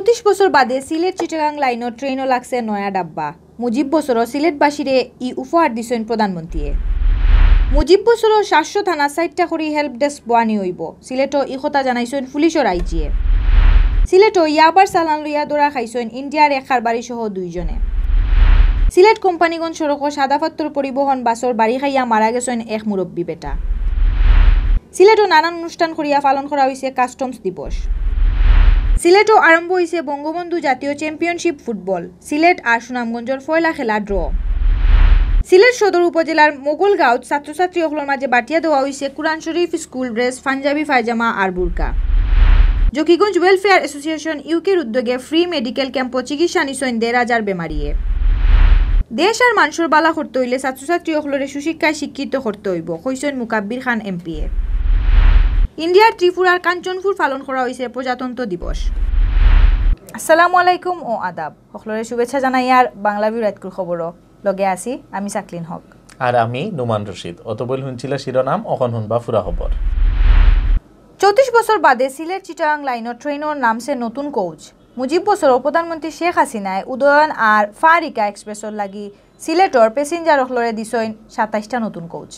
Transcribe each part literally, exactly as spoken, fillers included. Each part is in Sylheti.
ত্রিশ বছর বাদে সিলেট চিটাগাং লাইনর ট্রেইনো লাগছে নয়া ডাব্বা। মুজিব বছরও সিলেটবাসীরে ই উপহার দিছইন প্রধানমন্ত্রীয়ে। মুজিব বছরও সাতশো থানা চাইরটা করি হেল্প ডেস্ক বওয়ানি অইবো। সিলেটও ই কথা জানাইছইন পুলিশর আইজিয়ে। সিলেটও ইয়াবার চালান লইয়া ধরা খাইছইন ইন্ডিয়ার এক কারবারি সহ দুইজনে। সিলেট কোম্পানীগঞ্জ সড়কো সাদা পাত্তর পরিবহন বাসর বাড়ি খাইয়া মারা গেছইন এক মুরব্বী বেটা। সিলেটও নানান অনুষ্ঠান করিয়া পালন করা অইছে কাস্টমস দিবস। সিলেটও আরম্ভ অইছে বঙ্গবন্ধু জাতীয় চ্যাম্পিয়নশিপ ফুটবল। সিলেট আর সুনামগঞ্জর পয়লা খেলা ড্র। সিলেট সদর উপজেলার মোগলগাঁওত ছাত্রছাত্রী অকলর মাঝে বাটিয়া দেওয়া অইছে কুরআন শরীফ, স্কুল ড্রেস, পাঞ্জাবি, পায়জামা আর বুরকা। জকিগঞ্জ ওয়েলফেয়ার অ্যাসোসিয়েশন ইউকের উদ্যোগে ফ্রি মেডিকেল ক্যাম্পো চিকিৎসা নিছইন দেড় হাজার বেমারিয়ে। দেশ আর মানষর বালা করতে অইলে ছাত্রছাত্রী অকলরে সুশিক্ষায় শিক্ষিত করতে অইবো, কইছইন মুকাব্বির খান এমপিয়ে। ইন্ডিয়ার ত্রিপুরার কাঞ্চনপুর পালন করা অইছে প্রজাতন্ত্র দিবস। আসসালামু আলাইকুম ও আদাব। হকলরে শুভেচ্ছা জানাইয়ার বাংলা ভিউ রাইতকুর খবরও। লগে আছি আমি সাকলিন হক। আর আমি নোমান রশিদ। অতবইল হুনছিলা শিরোনাম, অখন হুনবা পুরা খবর। চৌত্রিশ বছর বাদে সিলেট চিটাগাং লাইনর ট্রেইনর নামছে নতুন কোচ। মুজিব বছরও প্রধানমন্ত্রী শেখ হাসিনায় উদয়ন আর ফারিকা এক্সপ্রেসর লাগি সিলেটর প্যাসেঞ্জার অকলরে দিছইন সাতাইশটা নতুন কোচ।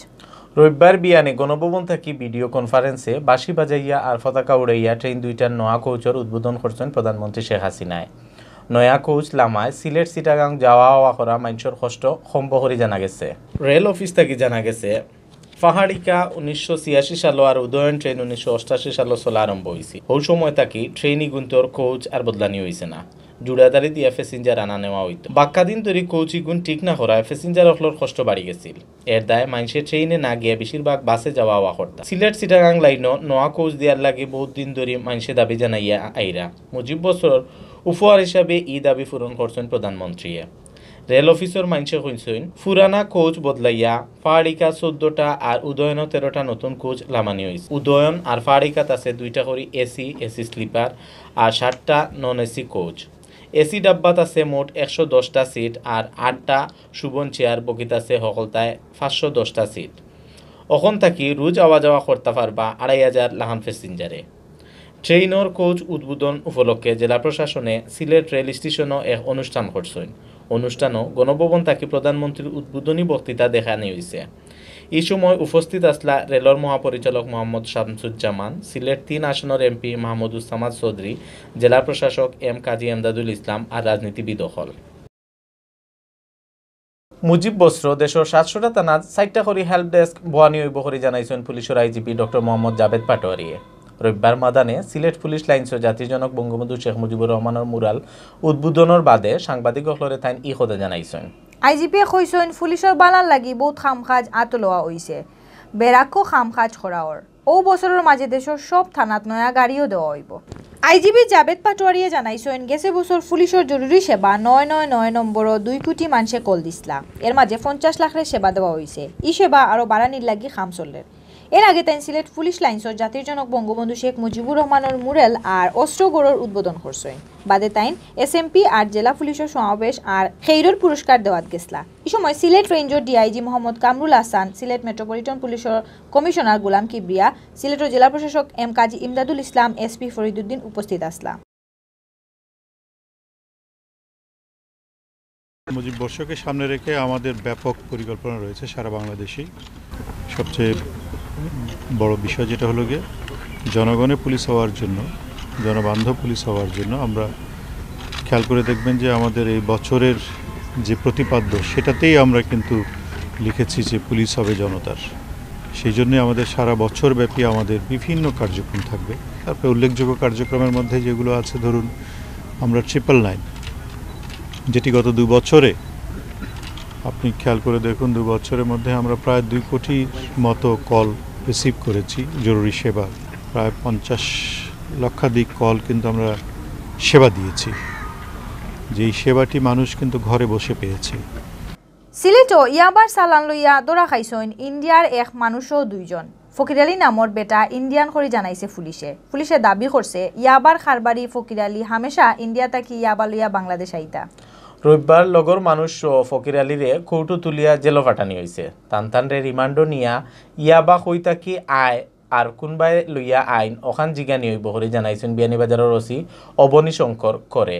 রবিবার বিয়ানে গণভবন থাকি ভিডিও কনফারেন্সে বাঁশি বাজাইয়া আর পতাকা উড়াইয়া ট্রেইন দুইটার নয়া কোচর উদ্বোধন করছইন প্রধানমন্ত্রী শেখ হাসিনায়। নয়া কোচ লামায় সিলেট চিটাগাং যাওয়া আওয়া করা মানষর কষ্ট কমবো করি জানা গেছে। রেল অফিস থাকি জানা গেছে, ফাহারিকা উনিশশো ছিয়াশি সালো আর উদয়ন ট্রেইন উনিশশো অষ্টাশি সালো চলা আরম্ভ অইছে। হউ সময় থাকি ট্রেইন ইগুন্তর কোচ আর বদলানি অইছে না। জুড়াতালি দিয়া প্যাসেঞ্জার আনা নেওয়া অইতো। বাক্কা দিন ধরি কোচ ইগুন ঠিক না করায় প্যাসেঞ্জার অকলর কষ্ট বাড়ি গেছিল। এর দায় মানষে ট্রেইনে না গিয়া বেশিরভাগ বাসে যাওয়া আওয়া করতা। সিলেট চিটাগাং লাইনও নয়া কোচ দিয়ার লাগি বহুত দিন ধরি মানষে দাবি জানাইয়া আইরা। মুজিব বছরর উপহার হিসাবে ই দাবি পূরণ করছইন প্রধানমন্ত্রীয়ে। রেল অফিসর মানষে কইছইন, পুরানা কোচ বদলাইয়া ফারিকা চৌদ্দটা আর উদয়নও তেরোটা নতুন কোচ লামানি অইছে। উদয়ন আর ফারিকাত আছে দুইটা করি এসি, এসি স্লিপার আর সাতটা নন এসি কোচ। এসি ডাব্বাত আছে মোট একশো দশটা সিট আর আটটা সুবন চেয়ার, বগিত আছে হকলতায় পাঁচশো দশটা সিট। অখন থাকি রোজ আওয়া যাওয়া করতা পারবা আড়াই হাজার লাখান প্যাসেঞ্জারে। ট্রেইনর কোচ উদ্বোধন উপলক্ষে জেলা প্রশাসনে সিলেট রেল স্টেশনও এক অনুষ্ঠান করছইন। অনুষ্ঠানও গণভবন থাকি প্রধানমন্ত্রীর উদ্বোধনী বক্তৃতা দেখানি অইছে। ই সময় উপস্থিত আছলা রেলর মহাপরিচালক মোহাম্মদ শামসুজ্জামান, সিলেট তিন আসনর এমপি মাহমুদুস সামাদ চৌধুরী, জেলা প্রশাসক এম কাজী এমদাদুল ইসলাম আর রাজনীতিবিদ অকল। মুজিব বছরও দেশর সাতশোটা থানাত চাইরটা করি হেল্প ডেস্ক বওয়ানি অইবো করি জানাইছইন পুলিশর আইজিপি ডক্টর মোহাম্মদ জাভেদ পাটোয়ারিয়ে। রবিবার মাদানে সিলেট পুলিশ লাইন্সও জাতির জনক বঙ্গবন্ধু শেখ মুজিবুর রহমানর মুরাল উদ্বোধনর বাদে সাংবাদিক অকলরে তাইন ই কথা জানাইছইন। আইজিপিয়ে কইছইন, পুলিশর বালার লাগি বহুত কাম কাজ আতো লওয়া অইছে, বেরাকও কাম কাজ করা অর। অউ বছরর মাঝে দেশর সব থানাত নয়া গাড়িও দেওয়া অইবো। আইজিপি জাভেদ পাটোয়ারিয়ে জানাইছইন, গেছে বছর পুলিশর জরুরি সেবা নয় নয় নয় নম্বরও দুই কোটি মানষে কল দিছলা, এর মাঝে পঞ্চাশ লাখরে সেবা দেওয়া অইছে। ই সেবা আরও বাড়ানির লাগি কাম চললের। এর আগে তাইন সিলেট পুলিশ লাইন্সর জাতির জনক বঙ্গবন্ধু শেখ মুজিবুর রহমানর মুরাল আর অস্ত্রগরর উদ্বোধন করছইন। বাদে তাইন এসএমপি আর জেলা পুলিশর সমাবেশ আর খেইরর পুরস্কার দেওয়াত গেছলা। ই সময় সিলেট রেঞ্জর ডিআইজি মোহাম্মদ কামরুল আহসান, সিলেট মেট্রোপলিটন পুলিশর কমিশনার গোলাম কিবরিয়া, সিলেটর জেলা প্রশাসক এম কাজী ইমদাদুল ইসলাম, এসপি ফরিদুদ্দিন উপস্থিত আছলা। মুজিব বর্ষকে সামনে রেখে আমাদের ব্যাপক পরিকল্পনা রয়েছে সারা বাংলাদেশেই। সবচেয়ে বড় বিষয় যেটা হলো গিয়ে, জনগণের পুলিশ হওয়ার জন্য, জনবান্ধব পুলিশ হওয়ার জন্য আমরা, খেয়াল করে দেখবেন যে আমাদের এই বছরের যে প্রতিপাদ্য, সেটাতেই আমরা কিন্তু লিখেছি যে পুলিশ হবে জনতার। সেই জন্যই আমাদের সারা বছরব্যাপী আমাদের বিভিন্ন কার্যক্রম থাকবে। তারপরে উল্লেখযোগ্য কার্যক্রমের মধ্যে যেগুলো আছে, ধরুন, আমরা ট্রিপল নাইন, যেটি গত দু বছরে, আপনি খেয়াল করে দেখুন, দু বছরের মধ্যে আমরা প্রায় দুই কোটির মতো কল রিসিভ করেছি জরুরি সেবা। প্রায় পঞ্চাশ লক্ষাধিক কল কিন্তু আমরা সেবা দিয়েছি, যেই সেবাটি মানুষ কিন্তু ঘরে বসে পেয়েছে। সিলেটও ইয়াবার চালান লইয়া ধরা খাইছইন ইন্ডিয়ার এক মানুষও দুইজন। ফকির আলী নামর বেটা ইন্ডিয়ান করি জানাইছে পুলিশে। পুলিশে দাবি করছে, ইয়াবার কারবারি ফকির আলী হামেশা ইন্ডিয়া থাকি ইয়াবা লইয়া বাংলাদেশ আইতা। রবিবার লগর মানুষ সহ ফকির আলীরে কোর্টো তুলিয়া জেলো পাঠানি অইছে। তান তানরে রিমান্ডো নিয়া ইয়াবা কই থাকি আয় আর কুনবায় লইয়া আইন অখান জিগানি অইবো করি জানাইছইন বিয়ানীবাজারর ওসি অবনী শঙ্কর করে।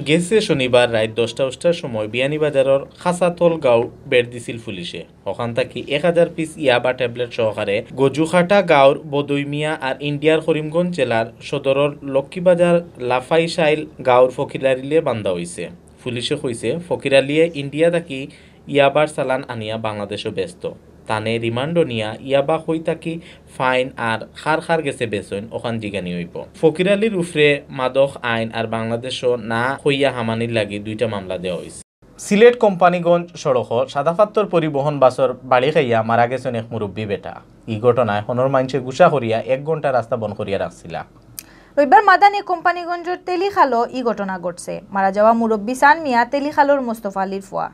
গেছে শনিবার রাইত দশটা উষ্টার সময় বিয়ানীবাজারর খাসাতল গাঁও বেড় দিছিল পুলিশে। অখান থাকি এক হাজার পিস ইয়াবা ট্যাবলেট সহকারে গজুকাটা গাঁওর বদই মিয়া আর ইন্ডিয়ার করিমগঞ্জ জেলার সদরর লক্ষ্মীবাজার লাফাইশাইল গাঁওর ফকির আলীরে বান্দা অইছে। পুলিশে কইছে, ফকির আলীয়ে ইন্ডিয়া থাকি ইয়াবার চালান আনিয়া বাংলাদেশো বেচতো। তানে রিমান্ডো নিয়া ইয়াবা কই থাকি ফাইন আর কার কার গেছে বেচইন অখান জিগানি অইবো। ফকির আলীর উপরে মাদক আইন আর বাংলাদেশো না কইয়া হামানির লাগি দুইটা মামলা দেওয়া অইছে। সিলেট কোম্পানীগঞ্জ সড়কো সাদা পাত্তর পরিবহন বাসর বাড়ি খাইয়া মারা গেছইন এক মুরব্বী বেটা। ই ঘটনায় হনর মাইনষে গুসা করিয়া এক ঘন্টা রাস্তা বন্ধ করিয়া রাখছিলা। রবিবার মাদানে কোম্পানীগঞ্জর তেলিখালো ই ঘটনা ঘটছে। মারা যাওয়া মুরব্বী সান মিয়া তেলিখালোর মোস্তফা আলীর ফুয়া।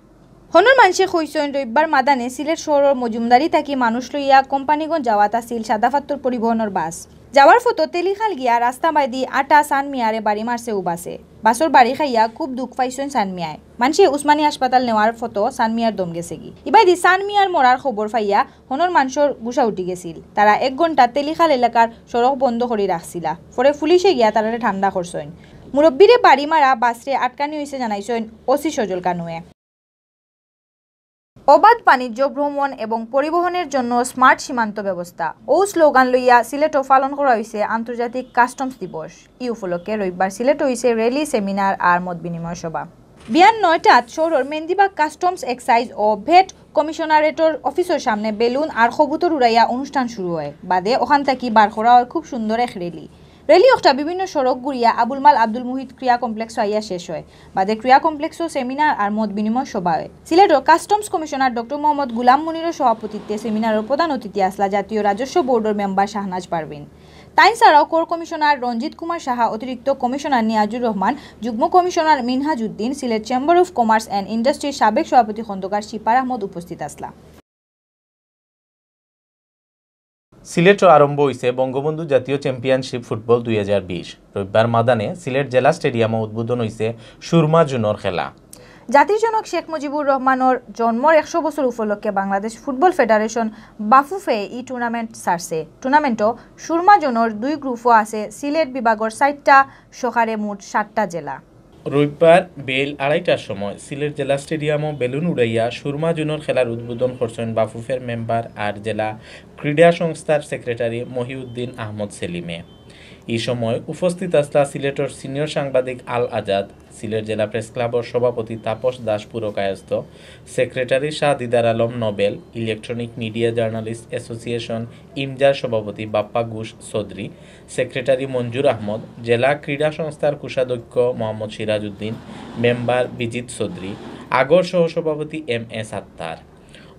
হনর মাইনষে কইছইন, রবিবার মাদানে সিলেট শহরর মজুমদারি থাকি মানুষ লইয়া কোম্পানীগঞ্জ যাওয়াত আছিল সাদা পাত্তর পরিবহনর বাস। যাওয়ার ফতো তেলিখাল গিয়া রাস্তা বায়দি আটা সান মিয়ারে বাড়ি মারছে উ বাসে। বাসর বাড়ি খাইয়া খুব দুখ পাইছইন সান মিয়ায়। মাইনষে উসমানী হাসপাতাল নেওয়ার ফতো সান মিয়ার দম গেছেগি। ইবায়দি সান মিয়ার মরার খবর পাইয়া হনর মানষর গুসা উঠি গেছিল। তারা এক ঘন্টা তেলিখাল এলাকার সড়ক বন্ধ করি রাখছিলা। পরে পুলিশে গিয়া তারারে ঠান্ডা করছইন। মুরব্বীরে বাড়ি মারা বাসরে আটকানি অইছে জানাইছইন ওসি সজল কানুয়ে। অবাধ বাণিজ্য, ভ্রমণ এবং পরিবহনের জন্য স্মার্ট সীমান্ত ব্যবস্থা। ও স্লোগান লইয়া সিলেটও পালন করা অইছে আন্তর্জাতিক কাস্টমস দিবস। ই উপলক্ষে রবিবার সিলেট অইছে র‍্যালি, সেমিনার আর মত বিনিময় সভা। বিয়ান নয়টাত শহরর মেন্দিবাগ কাস্টমস এক্সাইজ ও ভ্যাট কমিশনারেটর অফিসর সামনে বেলুন আর কবুতর উড়াইয়া অনুষ্ঠান শুরু অয়। বাদে অখান থাকি বার করা অয় খুব সুন্দর এক র‍্যালি। র‍্যালি অকটা বিভিন্ন সড়ক ঘুরিয়া আবুল মাল আব্দুল মুহিত ক্রীড়া কমপ্লেক্সো আইয়া শেষ অয়। বাদে ক্রীড়া কমপ্লেক্সো সেমিনার আর মত বিনিময় সভা অয়। সিলেটর কাস্টমস কমিশনার ডক্টর মোহাম্মদ গুলাম মুনিরর সভাপতিত্বে সেমিনারর প্রধান অতিথি আছলা জাতীয় রাজস্ব বোর্ডর মেম্বার শাহনাজ পারভিন। তাইন ছাড়াও কর কমিশনার রঞ্জিত কুমার সাহা, অতিরিক্ত কমিশনার নিয়াজুর রহমান, যুগ্ম commissioner Minhaj Uddin, Sylhet chamber of commerce and ইন্ডাস্ট্রির সাবেক সভাপতি খন্দকার শিপার আহমদ উপস্থিত আছলা। সিলেটও আরম্ভ অইছে বঙ্গবন্ধু জাতীয় চ্যাম্পিয়নশিপ ফুটবল দুই হাজার বিশ। রবিবার মাদানে সিলেট জেলা স্টেডিয়ামো উদ্বোধন অইছে সুরমা জুনর খেলা। জাতির জনক শেখ মুজিবুর রহমানর জন্মর একশো বছর উপলক্ষে বাংলাদেশ ফুটবল ফেডারেশন, বাফুফে, ই টুর্নামেন্ট ছাড়ছে। টুর্নামেন্টো সুরমা জুনর দুই গ্রুপো আছে সিলেট বিভাগর চাইরটা সহকারে মোট সাতটা জেলা। রবিবার বেইল আড়াইটার সময় সিলেট জেলা স্টেডিয়ামো বেলুন উড়াইয়া সুরমা জুনর খেলার উদ্বোধন করছইন বাফুফের মেম্বার আর জেলা ক্রীড়া সংস্থার সেক্রেটারি মহিউদ্দিন আহমদ সেলিমে। ই সময় উপস্থিত আছলা সিলেটর সিনিয়র সাংবাদিক আল আজাদ, সিলেট জেলা প্রেস ক্লাবর সভাপতি Tapas Das Purkayastha, secretary Shah Didar Alam Nobel, electronic media journalist association ইমজার সভাপতি বাপ্পা ঘোষ চৌধুরী, সেক্রেটারি মঞ্জুর আহমদ, জেলা ক্রীড়া সংস্থার কোষাধ্যক্ষ মোহাম্মদ সিরাজ উদ্দিন, মেম্বার বিজিত চৌধুরী, আগর সহসভাপতি এম এ সাত্তার।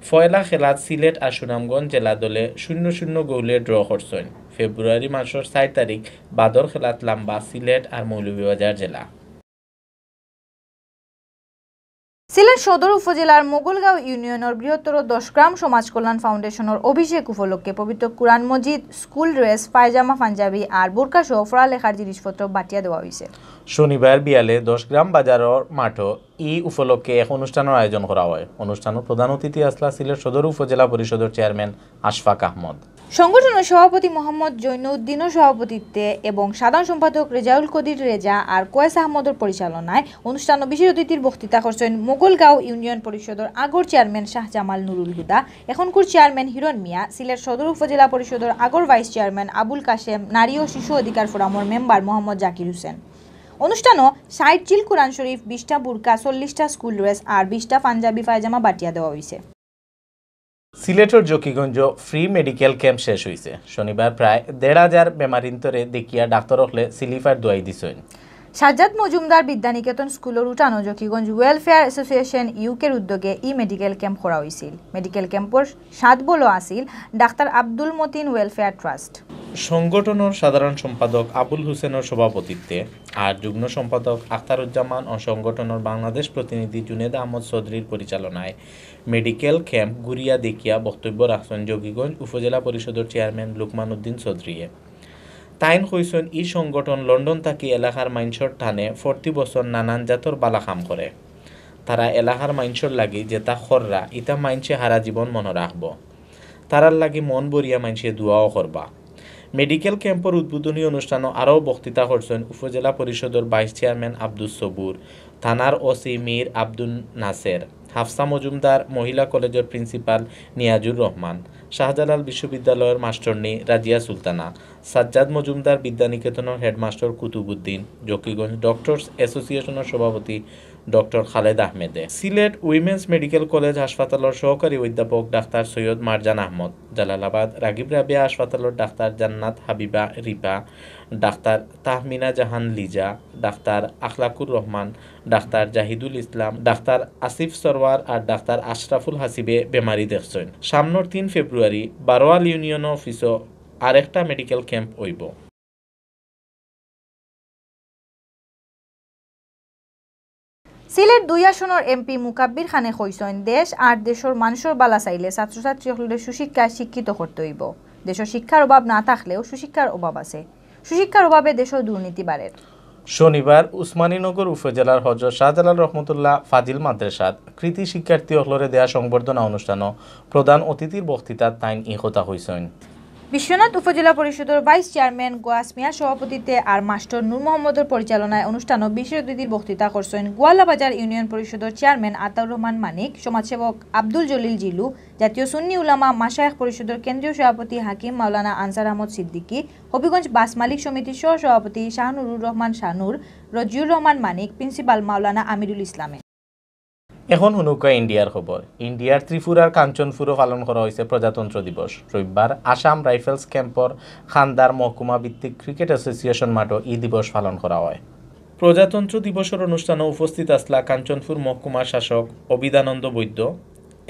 পয়লা খেলাত সিলেট আর সুনামগঞ্জ জেলা দলে শূন্য শূন্য গোলে ড্র করছইন। ফেব্রুয়ারি মাসর চাইর তারিখ বাদর খেলাত লাম্বা সিলেট আর মৌলভীবাজার জেলা। সিলেট সদর উপজেলার মোগলগাঁও ইউনিয়নর বৃহত্তর দশ গ্রাম সমাজ কল্যাণ ফাউন্ডেশনর অভিষেক উপলক্ষে পবিত্র কুরআন মজিদ, স্কুল ড্রেস, পায়জামা, পাঞ্জাবি আর বোরকা সহ পড়ালেখার জিনিসপত্র বাটিয়া দেওয়া অইছে। শনিবার বিয়ালে দশ গ্রাম বাজারর মাঠো ই উপলক্ষে এক অনুষ্ঠানর আয়োজন করা অয়। অনুষ্ঠানো প্রধান অতিথি আছলা সিলেট সদর উপজেলা পরিষদর চেয়ারম্যান আশফাক আহমদ। সংগঠনর সভাপতি মোহাম্মদ জৈনুদ্দিনর সভাপতিত্বে এবং সাধারণ সম্পাদক রেজাউল কদির রেজা আর কয়েস আহমদর পরিচালনায় অনুষ্ঠানো বিশেষ অতিথির বক্তৃতা করছইন মোগলগাঁও ইউনিয়ন পরিষদর আগর চেয়ারম্যান শাহজামাল নুরুল হুদা, এখনকুর চেয়ারম্যান হিরণ মিয়া, সিলেট সদর উপজেলা পরিষদর আগর ভাইস চেয়ারম্যান আবুল কাশেম, নারী ও শিশু অধিকার ফোরামর মেম্বার মোহাম্মদ জাকির হোসেন। অনুষ্ঠানো ষাইট চিল কুরআন শরীফ, বিশটা বুরকা, চল্লিশটা স্কুল ড্রেস আর বিশটা পাঞ্জাবি পায়জামা বাটিয়া দেওয়া অইছে। সিলেটর জকিগঞ্জ ফ্রি মেডিকেল ক্যাম্প শেষ অইছে। শনিবার প্রায় দেড় হাজার বেমারিন্তরে দেখিয়া ডাক্তর অকলে সিলিফার দোয়াই দিছইন। সাজ্জাদ মজুমদার বিদ্যানিকেতন স্কুলর উঠানো জকিগঞ্জ ওয়েলফেয়ার অ্যাসোসিয়েশন ইউকের উদ্যোগে ই মেডিকেল ক্যাম্প করা অইছিল। মেডিকেল ক্যাম্পর সাত বলো আছিল ডাক্তার আব্দুল মতিন ওয়েলফেয়ার ট্রাস্ট। সংগঠনর সাধারণ সম্পাদক আবুল হোসেনর সভাপতিত্বে আর যুগ্ম সম্পাদক আখতারুজ্জামান ও সংগঠনর বাংলাদেশ প্রতিনিধি জুনেদ আহমদ চৌধুরীর পরিচালনায় মেডিকেল ক্যাম্প ঘুরিয়া দেখিয়া বক্তব্য রাখছইন জকিগঞ্জ উপজেলা পরিষদর চেয়ারম্যান লুকমান উদ্দিন চৌধুরীয়ে। তাইন কইছইন, ই সংগঠন লন্ডন থাকি এলাকার মাইনষর টানে ফর্তি বছর নানান জাতর বালা কাম করে। তারা এলাকার মাইনষর লাগি যেতা কররা, ইতা মাইনষে হারা জীবন মনো রাখবো। তারার লাগি মন ভরিয়া মাইনষে দোয়াও করবা। মেডিকেল ক্যাম্পর উদ্বোধনী অনুষ্ঠানো আরও বক্তৃতা করছইন উপজেলা পরিষদর ভাইস চেয়ারম্যান আব্দুস সবুর, থানার ওসি মীর আব্দুন নাসের, হাফসা মজুমদার, মহিলা কলেজর প্রিন্সিপাল নিয়াজুর রহমান, শাহজালাল বিশ্ববিদ্যালয়র মাস্টরনি রাজিয়া সুলতানা, সাজ্জাদ মজুমদার, বিদ্যানিকেতনর হেডমাস্টর কুতুবুদ্দিন, জকিগঞ্জ ডক্টরস অ্যাসোসিয়েশনর সভাপতি ডক্টর খালেদ আহমেদে, সিলেট উইমেন্স মেডিকেল কলেজ হাসপাতালর সহকারী অধ্যাপক ডাক্তার সৈয়দ মারজান আহমদ, জালালাবাদ রাগিব রাবেয়া হাসপাতালর ডাক্তার জান্নাত হাবিবা রিপা, ডাক্তার তাহমিনা জাহান লিজা, ডাক্তার আখলাকুর রহমান, ডাক্তার জাহিদুল ইসলাম, ডাক্তার আসিফ সরওয়ার আর ডাক্তার আশরাফুল হাসিবে বেমারি দেখছইন। সামনর তিন ফেব্রুয়ারি বারোয়াল ইউনিয়ন অফিসো আরেকটা মেডিকেল ক্যাম্প অইবো। সিলেট দুই আসনর এমপি মুকাব্বির খানে কইছইন, দেশ আর দেশর মানষর বালা চাইলে ছাত্রছাত্রী অকলরে সুশিক্ষায় শিক্ষিত করতে অইবো। দেশো শিক্ষার অভাব না থাকলেও সুশিক্ষার অভাব আছে। সুশিক্ষার অভাবে দেশো দুর্নীতি বাড়ের। শনিবার উসমানীনগর উপজেলার হজরত শাহজালাল রহমতুল্লাহ ফাজিল মাদ্রাসাত কৃতি শিক্ষার্থী অকলরে দেয়া সংবর্ধনা অনুষ্ঠানো প্রধান অতিথির বক্তৃতাত তাইন ই কথা কইছইন। বিশ্বনাথ উপজেলা পরিষদর ভাইস চেয়ারম্যান গোয়াস মিয়ার সভাপতিত্বে আর মাস্টর নূর মোহাম্মদর পরিচালনায় অনুষ্ঠানো বিশেষ অতিথির বক্তৃতা করছইন গোয়ালাবাজার ইউনিয়ন পরিষদর চেয়ারম্যান আতাউর রহমান মানিক, সমাজসেবক আব্দুল জলিল জিলু, জাতীয় সুন্নি উলামা মাশায়েখ পরিষদর কেন্দ্রীয় সভাপতি হাকিম মাওলানা আনসার আহমদ সিদ্দিকী, হবিগঞ্জ বাস মালিক সমিতির সহ সভাপতি শাহনুরুর রহমান শাহনুর, রজিউর রহমান মানিক, প্রিন্সিপাল মাওলানা আমিরুল ইসলামে। এখন হুনুকা ইন্ডিয়ার খবর। ইন্ডিয়ার ত্রিপুরার কাঞ্চনপুরও পালন করা হয়েছে প্রজাতন্ত্র দিবস। রবিবার আসাম রাইফেলস ক্যাম্পর খান্দার মহকুমা ভিত্তিক ক্রিকেট অ্যাসোসিয়েশন মাঠও ই দিবস পালন করা হয়। প্রজাতন্ত্র দিবসর অনুষ্ঠানো উপস্থিত আসলা কাঞ্চনপুর মহকুমার শাসক অবিদানন্দ বৈদ্য,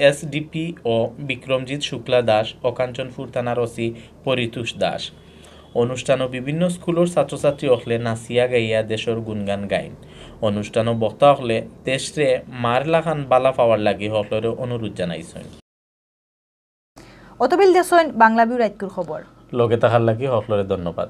এসডিপিও বিক্রমজিৎ শুক্লা দাস ও কাঞ্চনপুর থানার ওসি পরিতোষ দাস। অনুষ্ঠানো বিভিন্ন স্কুলর ছাত্রছাত্রী অকলে নাচিয়া গাইয়া দেশর গুণগান গাইন। অনুষ্ঠানো বক্তা অকলে দেশরে মার লাখান বালা পাওয়ার লাগি হকলরে অনুরোধ জানাইছইন। অতবিল দেখছইন বাংলা ভিউ রাইতকুর খবর। লগে থাকার লাগি হকলরে ধন্যবাদ।